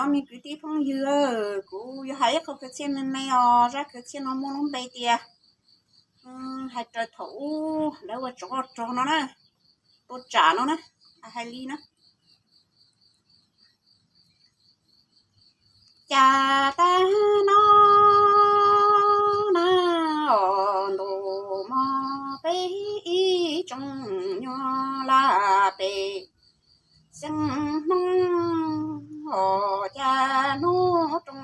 Os, me kwv tij phooj ywg, kuv yuav hais ib qho kwv txhiaj me me os. Zaj kwv txhiaj no muaj lub npe tias hais raws thaum ub lawv ua tsov rog no na, tua tsam no na, hais li na. Cas tag no na, os ntuj mog, peb ib tsoom nyuag laj pes xeem Hmoob, os cas hnub rooj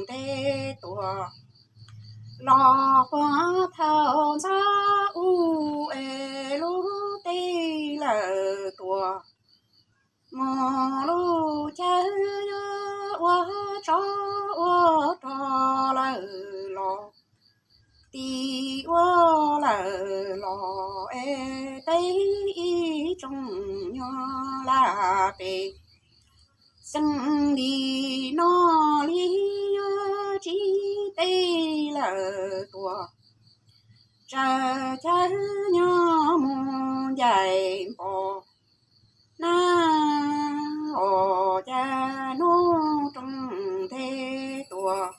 nte tuaj los puag thaum ntxov ub es lub teb lawm tuaj, mus lub chaw yuav ua tsov ua rog lawm los, tim ua lawm los es peb ib tsoom nyuag laj pes xeem li no li yuav tsib teg lawm tuaj, tsaws chaw nyob mus ncaim npos na, os cas hnub rooj nte tuaj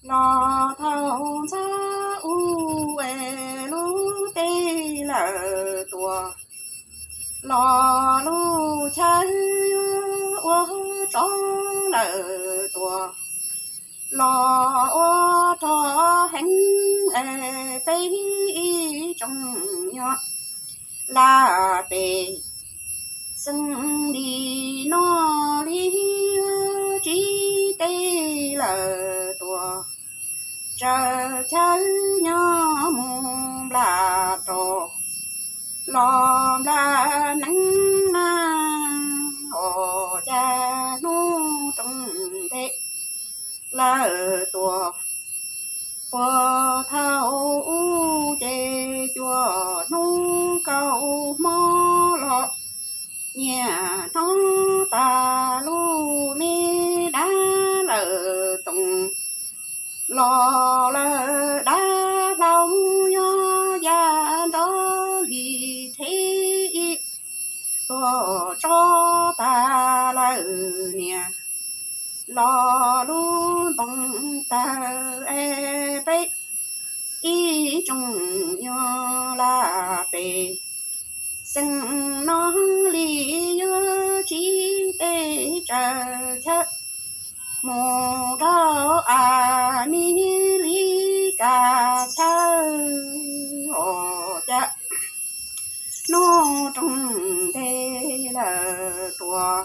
los thaum ntxov ub es lub teb lawm tuaj, los lub chaw yuav ua tsov lawm tuaj, los ua rog heev es peb ib tsoom nyuag laj pes xeem li no li yuav tsib teg lawm tuaj, tsaws chaw nyob mus nplas rog los nplas neeb na, os cas hnub rooj nte lawm tuaj, puag thaum ub ces cuaj hnub kaum hmo los nyias hnov tas lub me dab lawm toom los lawm dab hlau yuav ya nrov li rhe ib tuaj tso tas lawm niam, los lub npoo tawg es peb ib tsoom nyuag laj pes xeem no li yuav tsib teg tsaws chaw mus rau a mi li kas chaw, os cas hnub rooj nte lawm tuaj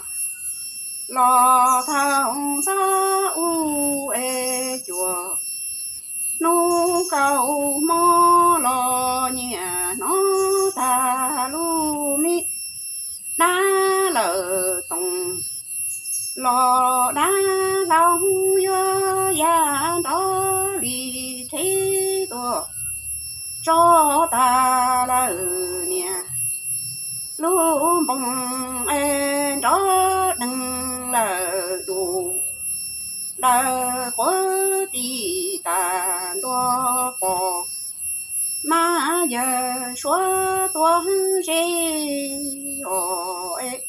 los thaum ntxov ub es cuaj hnub kaum hmo los nyias hnov tas lub me dab lawm toom los dab hlau yuav ya nrov li rhe tuaj tso tas lawm niam, lub npoo es nrov deeg lawm dub, daws quav ti tas ntua pos, mas yawg suav tuaj ze, os es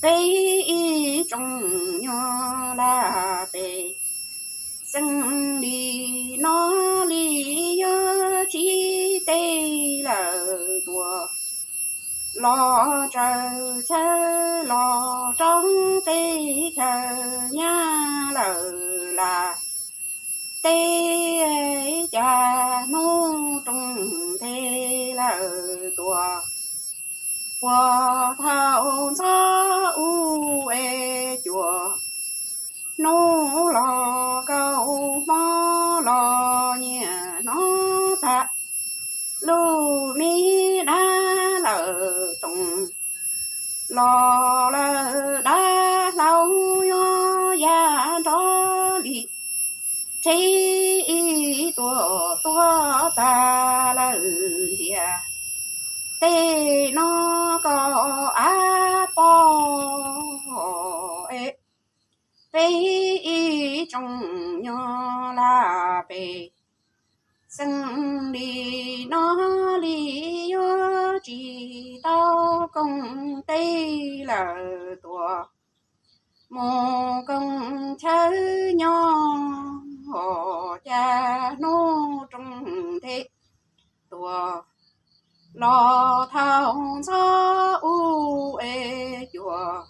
peb ib tsoom nyuag laj pes xeem li no li yuav tsib teg lawm tuaj, los tsaws chaw los rau teb chaw nyab lawm las. Teb cas hnub rooj nte lawm tuaj, puag thaum ntxov ub es cuaj hnub los kaum hmo los nyias hnov tas lub me dab lawm toom los lawm dab hlau yuav ya nrov li rhe ib tuaj tuaj tas lawm ntiag. Tej no koj ab pog es peb ib tsoom nyuag laj pes xeem li no li yuav tsis tau koom teb lawm tuaj, mus koom chaw nyob, cas hnub rooj nthe tuaj los thaum ntxov ub es cuag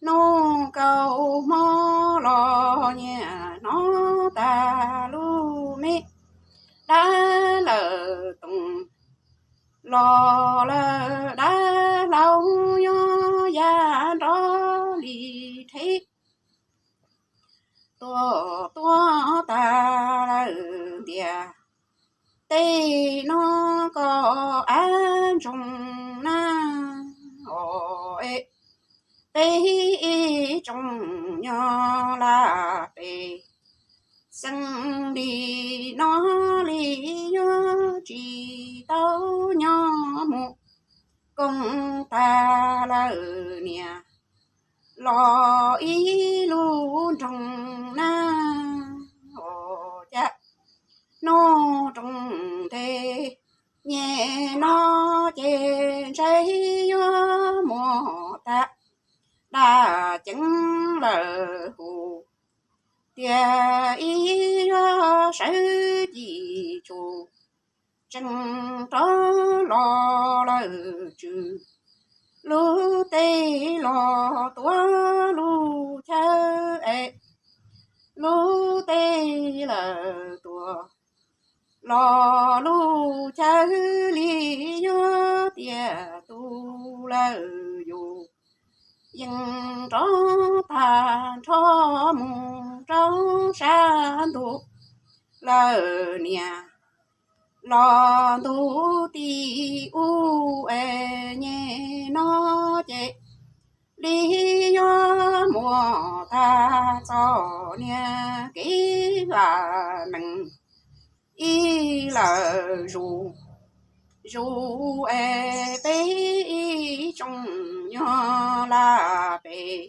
hnub kaus hmo los nyias hnov tag lub me dab lawm toom los lawm dab hlau yuav ya nrov li rhe tuaj tuaj tas lawm ntiaj teb no koj ab ntsoog na. Os, peb ib tsoom nyob laj pem xeem li no li yuav tsis tau nyob mus koom tas lawm niam los ib lub nroog na. Os, cas hnub rooj nthe nyem no ces ntshai yuav muaj tag dab ceev lawm hu tias ib yuav sawv ci tsu tseem rov los lawm tsw lub teb los tuav lub chaw es lub teb lawm tuaj los lub chaw li yuav tiaj tu lawm yus yeej rov tag nrho mus rau sab ntuj lawm niam los ntuj ti ub es nyem no ces li yuav muaj tag txoj niag kev vam meej ib lawm zus zus es peb ib tsoom nyob laj pem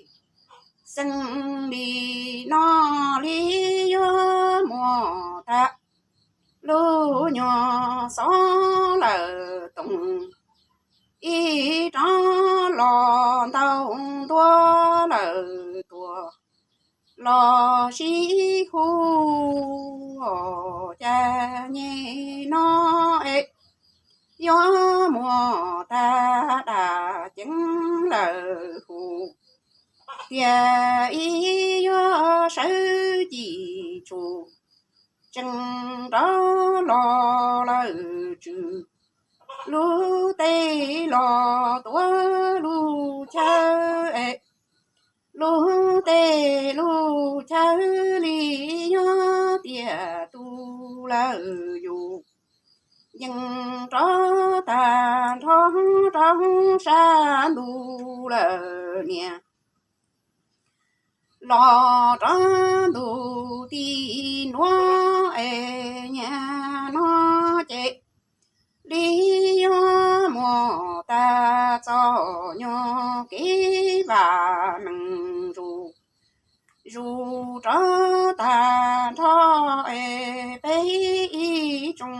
xeem li no li yuav muaj tag lub nyuag xov lawm toom ib rov los ntau ntua lawm tuaj los sib hu cas nyem no es yuav muaj tag dab ceev lawm hu tias ib yuav sawv ci tsu tseem rov los lawm tsw lub teb los tuav lub chaw es lub teb lub chaw li yuav tiaj tu lawm yus yeej rov tag nrho rau sab ntuj lawm niam los rov ntuj ti nuav es nyem no ces li yuav muaj tag txoj nyuag kev vam meej zus zus rov tag nrho es peb ib tsoom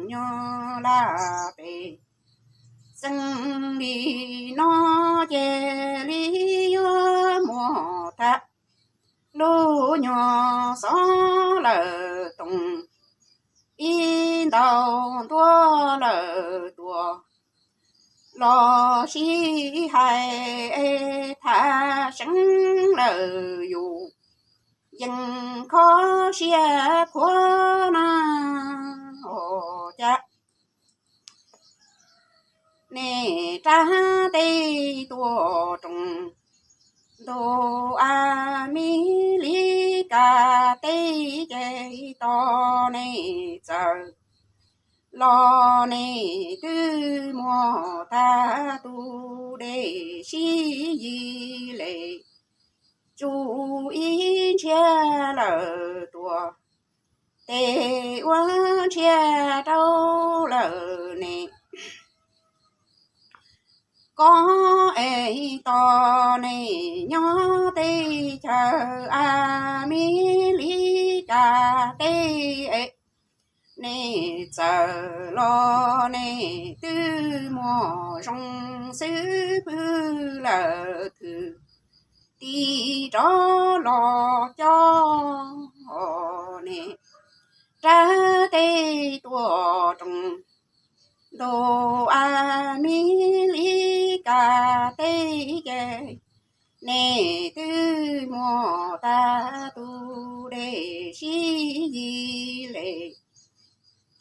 nyob laj pem xeem li no ces li yuav muaj tag lub nyuag xov lawm toom ib ntau ntua lawm tuaj los sib hais es tham seev lawm yus yeej kho siab thuav na. Os, cas nej rab teb tuaj roos ntug Amelikas teb ces tos nej txawm los nej twb muaj tag tus dej sib yig les tsuj ib ntshiab lawm tuaj tes ua ntshiab rau lawm ne. Koj es tos nej nyob teb chaws Amelikas teb es nej txawm los nej twb muaj zoo xwb pwg lawm thwm tig rov los coj ne, rab teb tuaj roos ntuj a, mi li kas teb ces nej twb muaj tag tus dej sib yig le.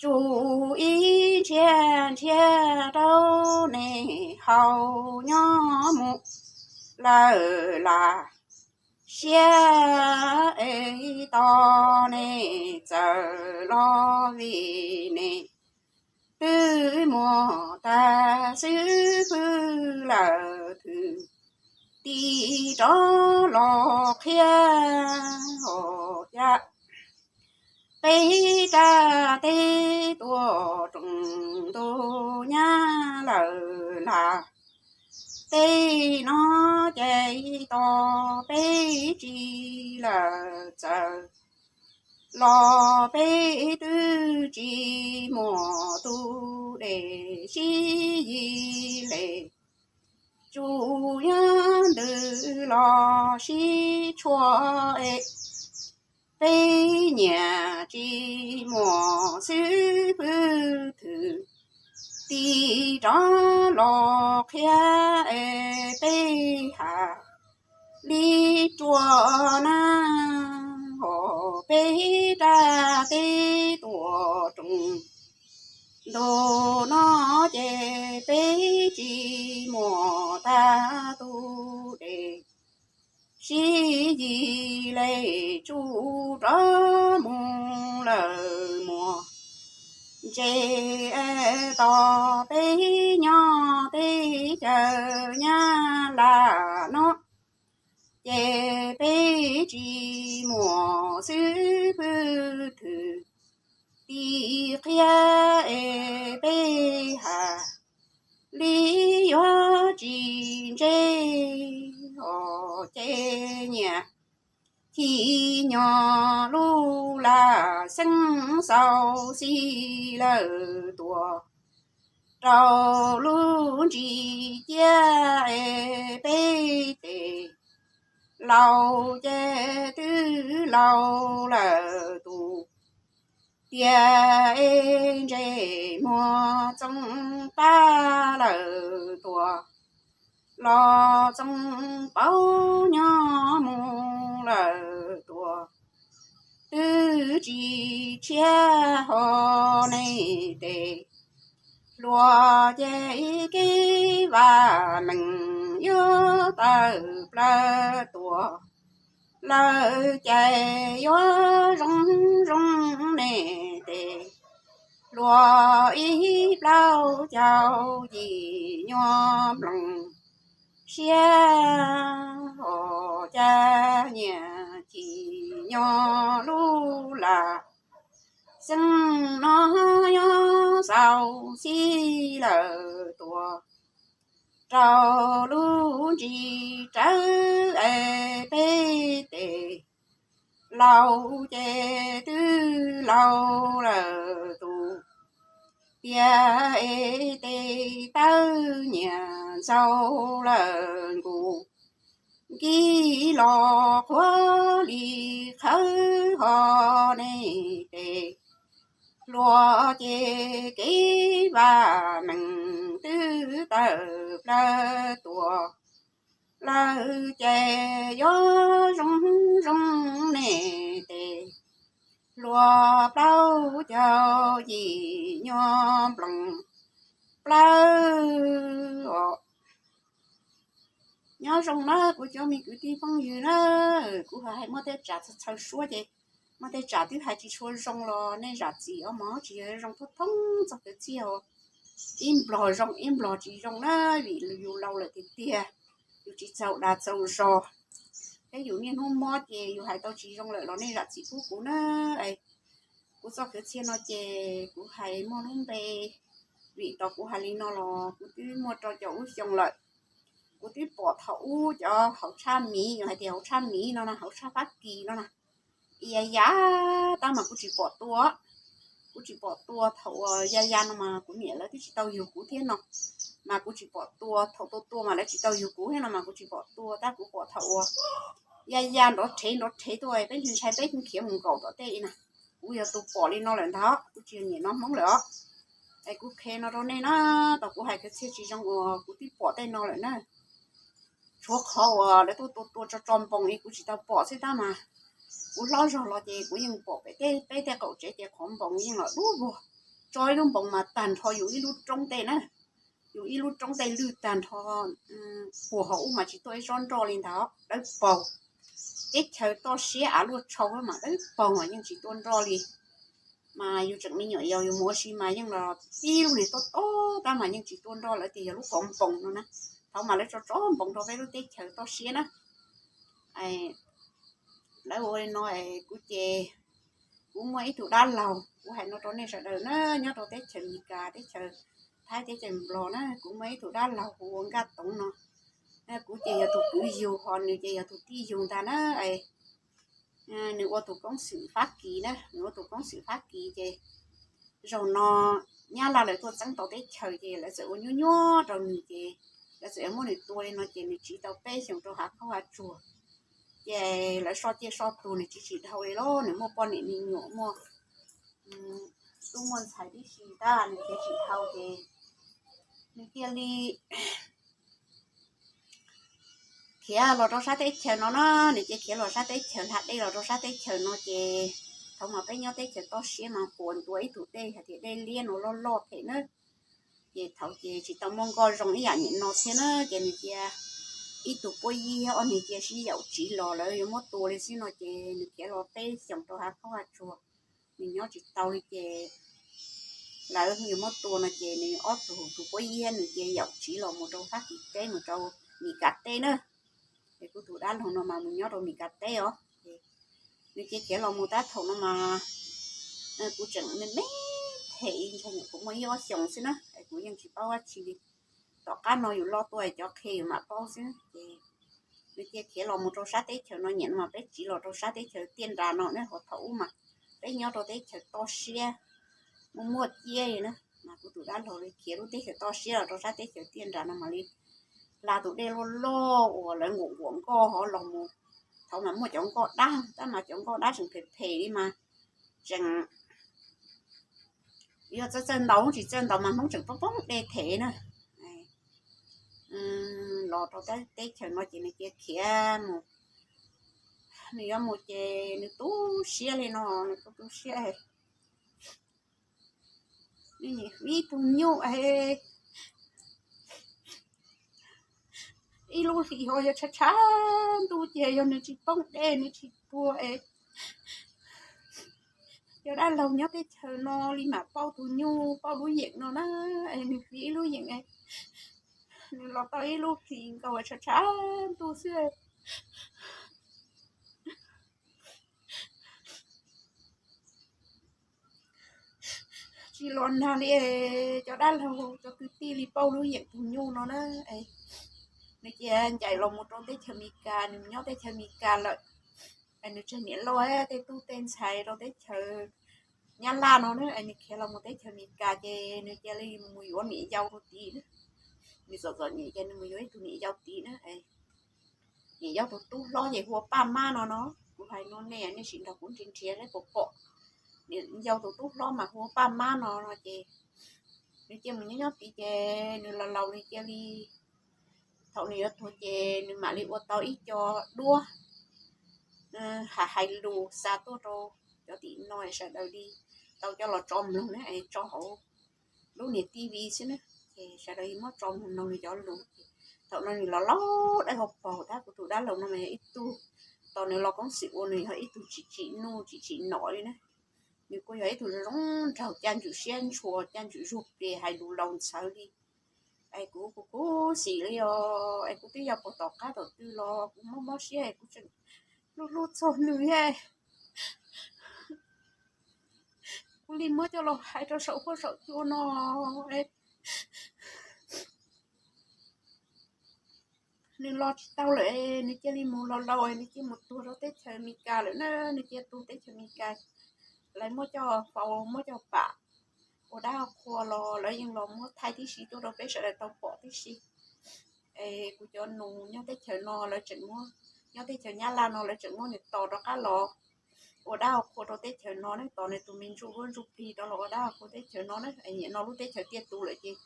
Tsuj ib nrhiab nrhiab rau nej haus nyob mus lawm lam siab es tos nej txawm los vim nej twb muaj tag xwb pwg lawm thwm tig rov los qhia os cas. Peb rab teb tuaj roos ntuj nyab lawm lam, tej no ces tos peb tsis lawm txawm los peb twb tsis muaj tus dej sib yig le. Tsuj yog ntws los sib tshuam es peb nyiam tsis muaj xwb pwg thwm tig rov los qhia es peb has li ruam na. Hos peb rab teb tuaj roos ntuj no ces peb tsis muaj tag tus dej sib yig le. Tsuj rov mus lawm muaj ntses tos peb nyob teb chaws Nyab Laj no ces peb tsis muaj xwb pwg thwm tig qhia es peb has li yuav tsis ntse os ces nyiam chim nyog lub laj xeeb xaus xij lawm tuaj rau lub ntsis ciab es peb tes laus ces twb laus lawm tus tiag es ntsej muag txoov pab lawm tuaj los txoov paub nyob mus lawm tuaj twb tsis tshiab hos nej tes hluas ces kev vam meej yuav tawm plaws tuaj lawm ces yuav zoo zoo nej tes hluas ib plaub caug yim nyuag nploos siab hos cas nyiam chim nyog lub laj xeeb no yuav xaus xij lawm tuaj rau lub ntsis rawv es peb tes laus ces twb laus lawm tus tiag es tes tawb nyiam ntxaug lawm nkus nkig los qhuav li qhawv hos nej tes hluas ces kev vam meej twb tawm plaws tuaj lawm ces yuav zoo zoo nej tes hluas plaub caug yim nyuag nploos plaws os. Nyob zoo na kuv cov me kwv tij phooj ywg na, kuv hais muaj tej tsam txhaws txhaws suab ces muaj tej tsam twb hais tsis tshua zoo los nej zam txim os mog, tsis yog zoo thoob thoob txog kwv txhiaj os. Ib nplog zoo ib nplog tsis zoo na, vim yus laus lawm tiag tiag, yus tsis txaus dag txaus zog. Peb yus niaj hnub mob ces yus hais tau tsis zoo lawm los nej zam txim pub kuv na. Kuv txoj kwv txhiaj no ces kuv hais muaj lub npe, vim tau kuv hais li no los kuv twb muaj rau caum lub xyoo lawm. Kuv twb pom thaum ub cov hauv tshaj miv, yus hais tias hauv tshaj miv no na, hauv tshaj Fab Kis no na, ya ya, tab mas kuv tsis pom tua, kuv tsis pom tua thaum uas ya ya no mas kuv niam lawv twb tsis tau yug kuv thiab no. mas kuv tsis pom tua, thaum tua tua mas lawv tsis tau yug kuv thiab no mas kuv tsis pom tua, tab kuv pom thaum uas ya ya nrov rhev nrov rhev tuaj peb ntshai peb khiav mus nkaum tom tej na. Kuv yog tus pom li no lawm ntag, kuv tsis yog nyiam no Hmoob lawm os. Es kuv qhia no rau nej na, tau kuv hais kwv txhiaj tsis zoo uas kuv twb pom tej no lawm na. Tshuav qhov uas lawv tuaj tua tua tso tso npoos es kuv tsis tau pom xwb tab mas kuv hlob zog los ces kuv yeej pom pem tej peb tej qaum tsev ces qhov npoos yeej los dub vog, tso ib lub npoos mas tag nrho yus ib lub roob tej na, yus ib lub roob tej lwj tag nrho, puag hauv ub mas tsis tuaj ib tsob nroj li ntag, dawb paug. Teb chaws toj siab av luaj tshau mas dawb paug mas yeej tsis tuaj nroj li. Mas yus tseem me nyuam yaus yus mus ua si mas yeej los tib lub niag tob tob tab mas yeej tsis tuaj nroj, lawv tias yog lub qhov npoos no na. Thaum mas lawv tso tso npoos rau peb lub teb chaws toj siab na. Lawv ua li no, kuv ces kuv muaj ib tug dab laug, kuv hais no rau nej sawv daws na, nyob rau teb chaws Amelikas, teb chaws Thaib, teb chaws Nplog na, kuv muaj ib tug dab laug hu ua Nkaj Toov no. Kuv ces yog tus kwv yug, ho nws ces yog tus tij yug ntag na. Nws ua tus koob xwm Fab Kis na, nws ua tus koob xwm Fab Kis ces zaum no Nyab Laj lawv tuaj txeeb tau teb chaws ces lawv txawm ua nyuaj nyuaj rau nws ces lawv txawm yuav muab nws tua li no ces nws tsiv tau peb xyoos rau hav khaub hav tsuag. Ces lawv soj ciaj soj tuag nws tsiv tsis dhau li los nws muaj poj niam me nyuam muaj tub muaj ntxhais tib si tab nws tsiv tsis dhau ces nws cia li khiav los rau sab teb chaws no na, nws cia khiav los sab teb chaws, hla dej los rau sab teb chaws no ces thaum mas peb nyob teb chaws toj siab mas puas ntua ib tug dej hais tias dej liab no loj loj phem na. Ces thaum ces tsis tau muaj nkoj zoo ib yam nim no thiab na, ces nws cia ib tug puab yig ob niag cia sib yaum tsiv los lawv yuav muab tua li xwb no ces nws khiav los peb xyoos rau hav khaub hav tsuag, nws nyob tsis tau li ces lawv yuav muab tua no ces nws ob tug, tus puab yig nws cia yaum tsiv los mus rau Fab Kis teb, mus rau Mis Kas teb na. Es kuv tus dab laug no mas mus nyob rau Mis Kas teb os. Nws cia khiav los mus tab thaum no mas kuv tseem me me them, ntshai nyuam qhuav muaj ib ob xyoos xwb na, es kuv yeej tsis paub dab tsi li. Tom qab no yus loj tuaj cov qhia yus mam paub xwb ces nws cia khiav los mus rau sab teb chaws no, nyiam no mas peb tsiv los rau sab teb chaws tiaj nras no ne, ho thaum ub mas peb nyob rau teb chaws toj siab muaj muaj ciab li na, mas kuv tus dab laug li khiav lub teb chaws toj siab los rau sab teb chaws tiaj nras no mam li hla tus dej loj loj uas lawv nquam nquam nkoj hov los mus. Thaum mas muaj cov nkoj dab tab mas cov nkoj dab tseem phem phem li mas tseem yog txawj txawj ntaus tsis txawj ntaus mas Hmoob tseem poob poob dej them na. Los rau teb chaws no ces nws cia khiav mus, nws yuav mus ces nws tu siab li no, nws tu tu siab, nws nim ib tug nyuj es ib lub hlis ho yog tshav tshav ntuj ces yog nws tsis poob dej nws tsis tuag es cov dab laug nyob teb chaws no li mam paub tus nyuj paub lub yeem no na, es nws fiv ib lub yeem es nws los tau ib lub hlis nkaus tshav tshav ntuj xwb. Tsis los nag li, cov dab laug cov kwv tij li paub lub yeem tus nyuj no na. Nws cia ncaim los mus rau teb chaws Amelikas, nws nyob teb chaws Amelikas lawm. Nws tseg niam loj tej tub tej ntxhais rau teb chaws Nyab Laj no na, nws khiav los mus teb chaws Amelikas ces nws cia li mus yuav niam yau tus tid na. Nws txom txom nyem ces nws mus yuav ib tug niam yau tid na. Niam yau tus tub hlob ces hu ua Paj Mab no no. Kuv hais no nej, nej sim nrog kuv nrhiav nrhiav seb puas pom. Niam yau tus tub hlob mas hu ua Paj Mab no no ces nws cia mus nyob nyob tid ces nws laus laus nws cia li, thaum nws yuav tuag ces nws mam li ua tau ib co duab hais hais lus xa tuaj rau cov tim no sawv daws li tau coj los tso mloog na, tso hauv lub niag T V xwb na. Ces sawv daws muab tso mloog nws cov lus. Thaum no nws los laus dawb hau paug tab, kuv tus dab laug no mas yog ib tug, tos nws los koob xwm ua nws yog ib tug tsis tsim nuj tsis tsim nom li na. Nws kuj yog ib tug zoo nraug, caj ntswm siab ntshua, caj ntswm zuag plias, hais lus laus ntxhawv li. Es kuv kuv khuv xim li os, es kuv twb yog puag tom qab tom twg los kuv mob mob siab es kuv tseem hlub hlub txog nws thiab. Kuv li muab coj los hais rau saum huab saum cua no. Nws los tsis tau lawm, nws cia li mus los laus, nws cia mus tuag rau teb chaws Amelikas lawm na, nws cia tuag teb chaws Amelikas. Lawv muab coj faus, muab coj pam, ua dab ua qhua los lawv yeej los muab thaij tib si tuaj rau peb sawv daws tau pom tib si. Es kuv cov nus nyob teb chaws no lawv tseem muab, nyob teb chaws Nyab Laj no lawv tseem muab nws tos rov qab los ua dab ua qhua rau teb chaws no ne, tos nws tus me ntsuj huab ntsuj plig rov los ua dab ua qhua teb chaws no na. Es nim no lub teb chaws tiaj tus lawm ces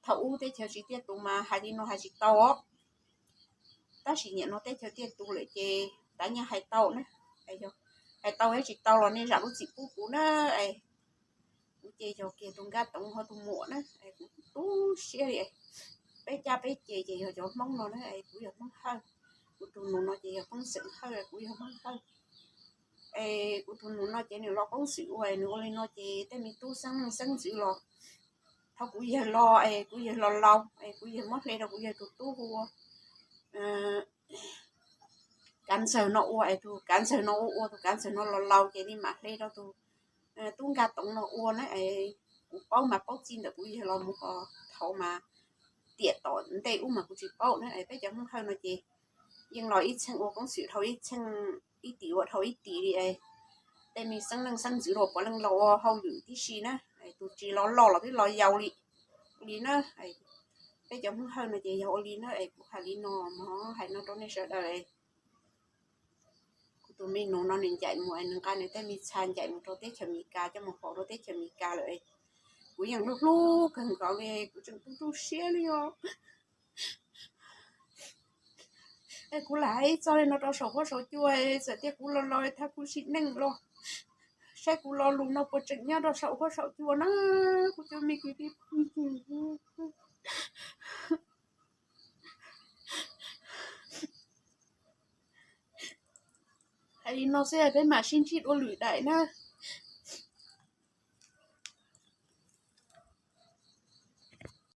thaum ub teb chaws tsis tiaj tus mas hais li no hais tsis tau os. Tab sis nim no teb chaws tiaj tus lawm ces tav nyaj hais tau na. Hais tau thiab tsis tau los nej zam lub txim pub kuv na. Kuv ces yog kiag tus Nkaj Toov ho tus muam na, kuv tu siab li. Peb caj peb ces ces yog cov Hmoob no na, kuv yog Hmoob Hawj. Kuv tus nus no ces yog Hmoob xeem Hawj, kuv yog Hmoob Hawj. Es kuv tus nus no ces nws los qoob xwm ua nws ua li no ces tej me tub xeeb leej xeeb ntxwv los, thaum kuv yawg los es kuv yawg los laus es kuv yawg muab hle rau kuv yawg tus tub hu ua Kav Ntxawg no ua es tus Kav Ntxawg no ua ua tus Kav Ntxawg no los laus ces li mam hle rau tus tub Nkaj Toov no ua na. Es kuv paub mas paub txij ntawm kuv yawg los mus ho thaum mas tiam tom ntej ub mas kuv tsis paub na. Es peb cov Hmoob Hawj no ces yeej los ib txheej ua qoob xwm dhau ib txheej, ib tim ua dhau ib tim li. Tej me xeeb leej xeeb ntxwv los puav leej los ua hauj lwm tib si na. Tus tsis los loj los twb los yau li, li na. Peb cov Hmoob Hawj no ces yog ua li na. Es kuv hais li no, hais no rau nej sawv daws. Kuv tus me nus no nws ncaim mus es nws nqa nws tej me txha ncaim mus rau teb chaws Amelikas coj mus faus rau teb chaws Amelikas lawm. Kuv yeej hlub hlub kawg nkaus li, kuv tseem tu tu siab li os. Es kuv lam hais txog li no rau saum huab saum cua, txawm tias kuv los laus thaj kuv sim neej los, saib kuv lo lus no puas tseem nyob rau saum huab saum cua na, kuv cov me kwv tij. Hais li no xwb peb mam sib ntsib dua lwm daim na.